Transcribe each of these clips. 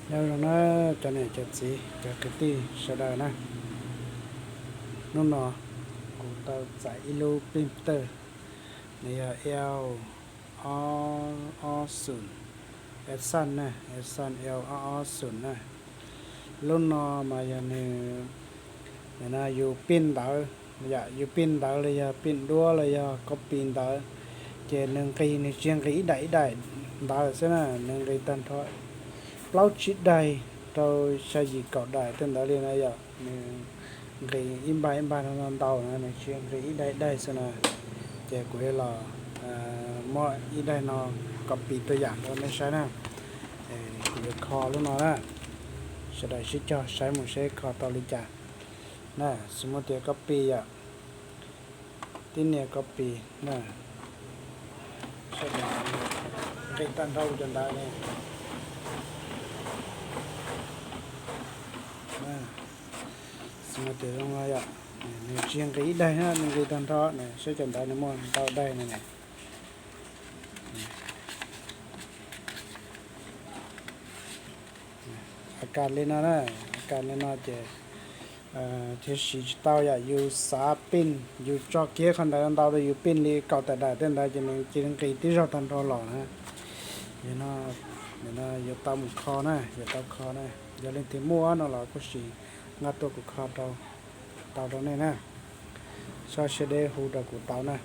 Nyob zoo na cov niam cov txiv cov kwv tij sawv daws na, hnub no kuv tau txais ib lub printer, nws yog L ob ob xoom, Epson na, Epson L ob ob xoom na. Lub no mas yog nws, no yus pin ntawv, yam yus pin ntawv los yog pin duab los yog copy ntawv, ces nws nqis, nws tsis nqis ib daim ib daim ntawv xwb na, nws nqis tag nrho plaub tsib daim rau xya yim kaum daim tej ntawd li na yom. Nws nqis ib npag ib npag no ntau na, nws tsis nqis ib daim ib daim xwb na. Ces kuv yuav los muab ib daim no copy tua yam rau nej saib na. Kuv yuav kho lub no na, sawv daws sib cog saib mus seb kho tau li cas na. Xws li tias copy yom, tib nias copy na, sawv daws nqis tag nrho cov ntawv ne. Xws li tias zoo no yom, nws tsis nqis ib daim na, nws nqis tag nrho ne, saib cov ntawv nws muaj ntau daim ne ne. A kas li no na, a kas li no ces thiaj siv tsis tau yom, yus xav pin, yus tso kiag qhov ntawd ntau rau yus pin li kaum tawm daim tej ntawd ces nws cia li nqis tib zaug tag nrho los na. Yog no, no yuav tau mus kho na, yuav tau kho na. Yog leej twg muaj no los kuj sim nqa tuaj kuv kho rau, tau rau nej na. Txhob siab deb hu rau kuv tau na.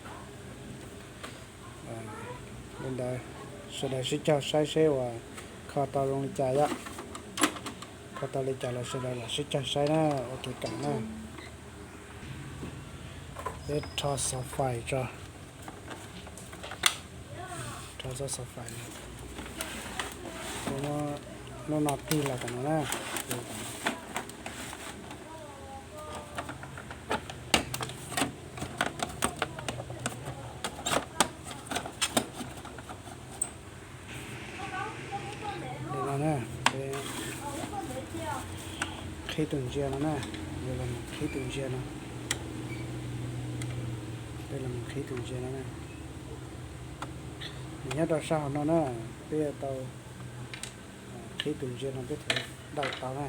Li ntawd, sawv daws sib cog saib seb uas kho tau zoo li cas yom. Kho tau li cas los sawv daws los sib cog saib na, ua kev kam na. Peb rho xov fais tso, rho xov fais no, lub no tig los tom no na. Li no na, qhib tus ntsia no na, yuav los qhib tus ntsia no, peb los qhib tus ntsia no na. Nws nyob rau sab hauv no na, peb yuav tau qhib tus ntsia no peb thiaj daws tau na.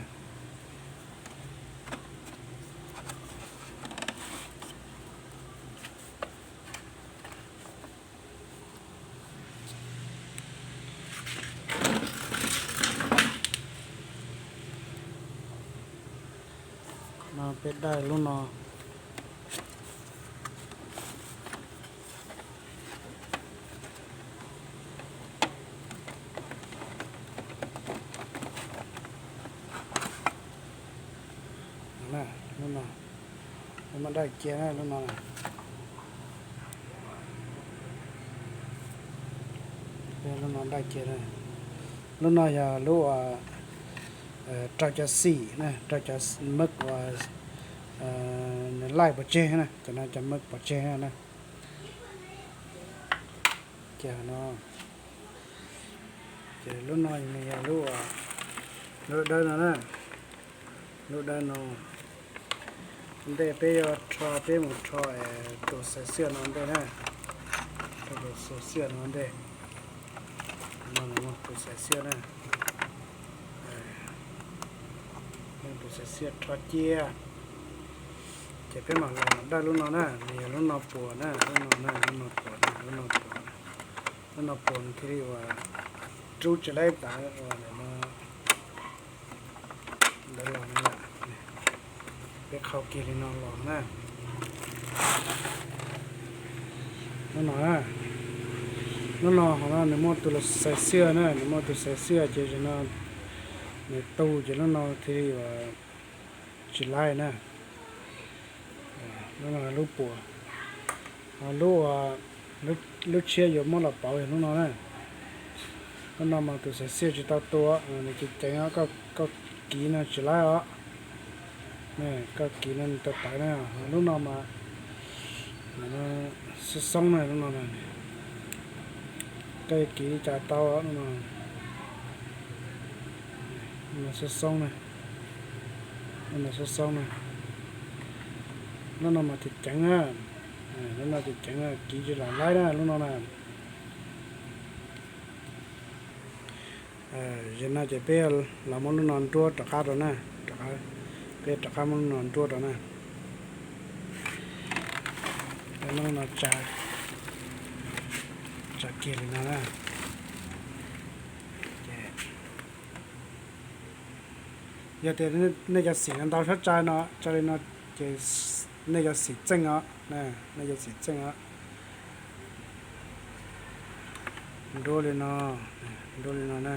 No peb daws lub no. Lub no, lub no daws cia na, lub no. Lub no daws cia na. Lub no yog lub uas rau cov xim na, rau cov mab uas nws laij pov tseg na, cov no cov mab pov tseg na. Ces no, ces lub no nws yog lub, lub dawb no na, lub dawb no. Ntej peb yuav rho, peb mus rho tus xaiv xiaj no ntej na, rho tus xaiv xiaj no ntej. No tus xaiv xiaj na, tus xaiv xiaj rho cia. Ces peb mam los daws lub no na, nws yog lub no puas na, lub no na, lub no puas na, lub no puas na. Lub no puas nws thiaj li uas rub tsis laib tawv uas ntawm no. Ntawd los no, peb qhau kiag li no los na. Lub no na, lub no hauv no nws muaj tus xaiv xiaj na, nws muaj tus xaiv xiaj ces no nws tu ces lub no thiaj li uas tsis laib na. Lub no lub puas, lub, lub tshiab yuav muab los pauv yog lub no na. Lub no mas tus xaiv xiaj tsis tau tua, nws ceev ceev os, koj kiv no tsis laib os. Koj kiv no nws tawv tawv na, lub no mas xoob xoob na, lub no na. Koj yuav kiv li cas tau lub no. Lub no xoob xoob na, lub no xoob xoob na. Lub no mas ceev ceev na, lub no ceev ceev na, kiv tsis lam laib na lub no na. Zaum no ces peb los muab lub no nruab rov qab rau na, rov qab, peb rov qab muab lub no nruab rau na. Peb muab lub no tsa, tsa kiag li no na. Ces yog tias nej cov xim no ntau tshaj tsa no, tsa li no ces nej cov xim txeej os, nej cov xim txeej os. Nruab li no, nruab li no na.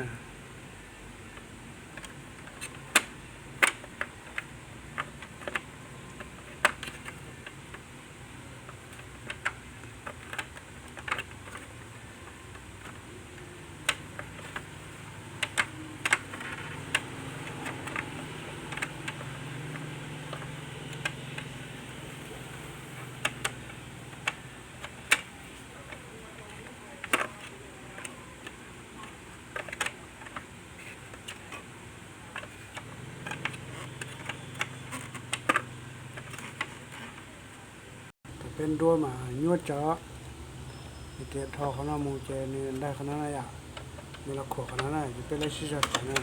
Thaum peb nruab mas nyuaj tsawv, nws tias dhos qhov no mus ces nws ntaig qhov no na yom, nws los khuam qhov no na, ces peb lawv sib zog tawm na.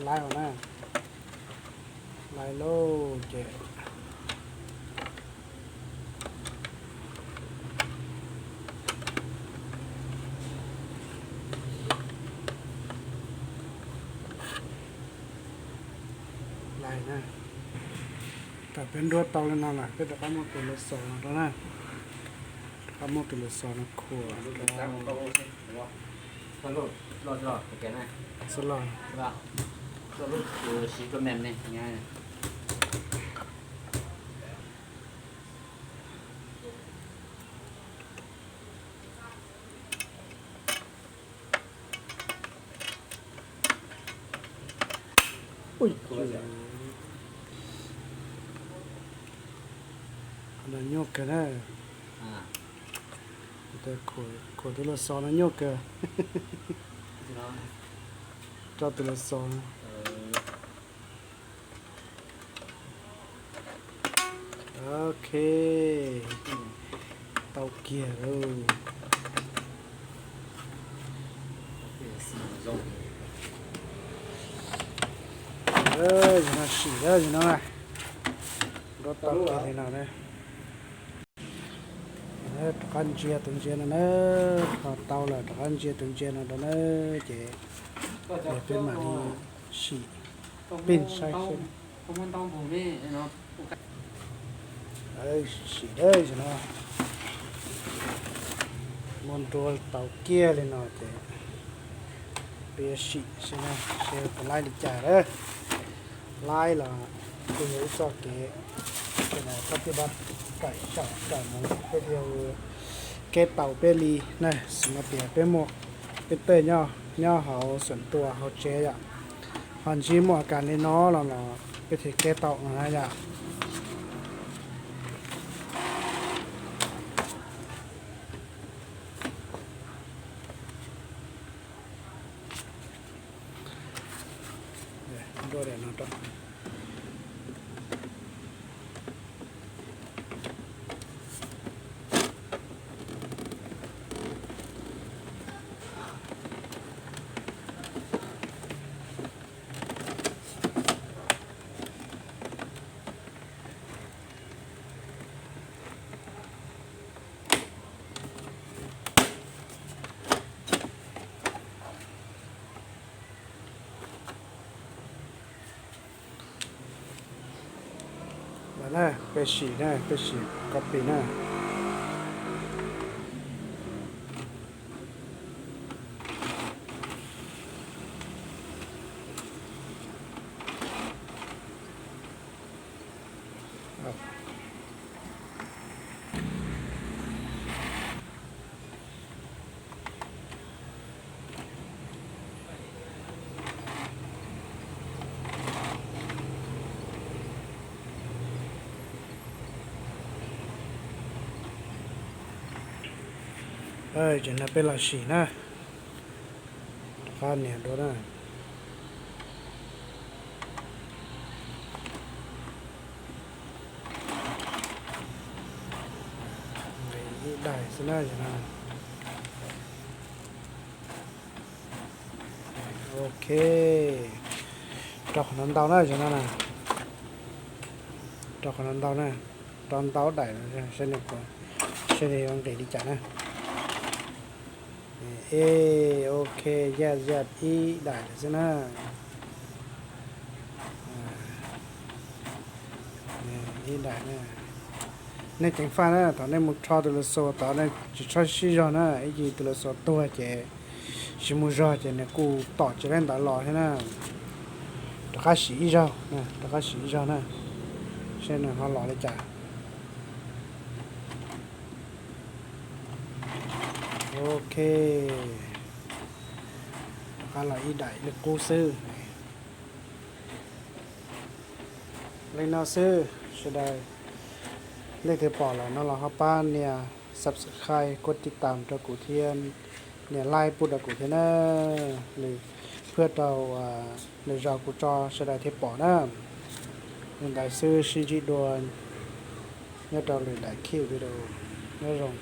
Laib na, laib lauj ces laib na. Thaum peb nruab tau li no lawm peb rov qab muab tus lus xos no rau na, rov qab muab tus lus xos no khuam rau. Xab los. Qhov no nyuaj kawg na. Khuam tus lus xos no nyuaj kawg. Tso tus lus xos no. Ok, tau kiag lauj. Zaum no sim lawm zaum no na. Nruab tau kiag li no na. Rov qab ntsia tus ntsia no na, dhos tau lawm rov qab ntsia tus ntsia no rau na, ces peb mam li sim pij saib seb. Sim dawb no, muab nruab tau kiag li no ces peb yuav sim seb puas laib li cas na. Laib los kuj yog ib txoj kev, koj tij pab kawm xyaum kawm mus peb thiaj keb tau peb li na. Xws li tias peb muaj peb tej nyob hauv xeem tua hauv tsev yom, ho ntsib muaj kas li no los los peb thiaj keb tau no na yom. Lawm na, peb sim na, peb sim copy na. Ces no peb los sim na, rov qab nias dua na. Ib daim xwb na. Ok, rau qhov no ntau na, no na, rau qhov no ntau na, rau ntau daim, saib nws yuav nqis li cas na. E, ok, yaj yaj ib daim lawm xwb na. Ib daim na. Nej ceev faj na, thaum nej mus rho tus lus xus tod nej tsis txhob sib zog na, ib ncig tus lus xus tuag ces tsis mus zog ces nws kuj tom tsis laib ntawv los thiab na. Rov qab sim ib zaug, rov qab sim ib zaug na, saib nws ho los li cas. Ok, rov qab los ib daim li qub xwb. Li no xwb, sawv daws leej twg pom lawm no los ho pab nias subscribe, kuj tiv tam rau kuv thiab, nias like pub rau kuv thiab na, lwm, phuaj rau lwm zaus kuv tso sawv daws thiaj pom na. Li ntawd xwb, sib ntsib dua nyob rau lwm daim clip video, nyob zoo.